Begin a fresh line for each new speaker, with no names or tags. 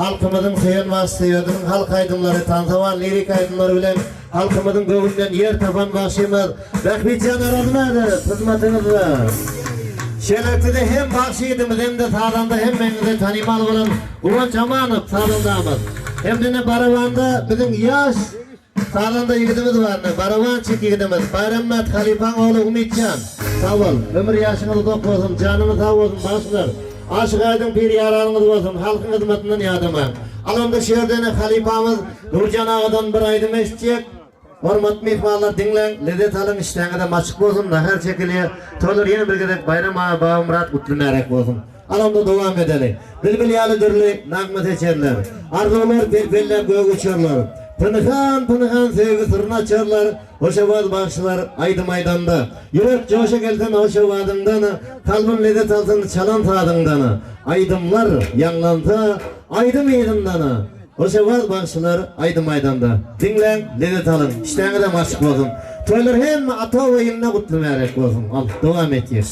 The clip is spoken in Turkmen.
Halkymyzyň söýen bagşysy özüniň halk aýdymlary, tansowan lirik aýdymlary bilen halkymyzyň göwnünden ýer tapan bagşymyz Bähbitjan Arazmädow hyzmatyňyzda. Şeýlelikde-de hem bagşy ýigidimiz hem-de sazanda hemmäňize tanymal bolan Guwanç Amanow sazandamyz hem-de barabanda biziň ýaş Sazanda ýigidimiz barmy? Barabançik ýigidimiz Baýrammät halypaň ogly Umytjan. Sag bol. Ömür ýaşyňyz uzak bolsun, janyňyz sag bolsun bagşylar. Aşyk Aýdyň pir ýaranyňyz bolsun, halkyň hyzmatyndan ýadamaň. Al onda şu ýerde ene halypamyz Nurjan agadan bir aýdym eşitjek. Hormatly myhmanlar diňläň, lezzet alyň, işdäňizem açyk bolsun, nahar çekilýär. Toýlar ýene bir gezek Baýram aga Babamyrat gutly märek bolsun. Al onda dowam edeli. Bilbil ýaly dürli nagma seçerler. Arzuwlar pel-pelläp göge uçarlar. Pynhan-pynhan söýgi syryny açarlar. Hoşowaz bagşylar aýdym aýdanda. Ýürek joşa gelsin hoş owazyňdan, Kalbym lezzet alsyn çalan sazyňdan. Aýdymlar ýaňlansa aýdym yzyndan. Hoşowaz bagşylar aýdym aýdanda. Diňläň, lezzet alyň. Işdäňizem açyk bolsun. Toýlar hemme ata-baba ýylynda gutly-mübärek bolsun. Al, dowam etýäs.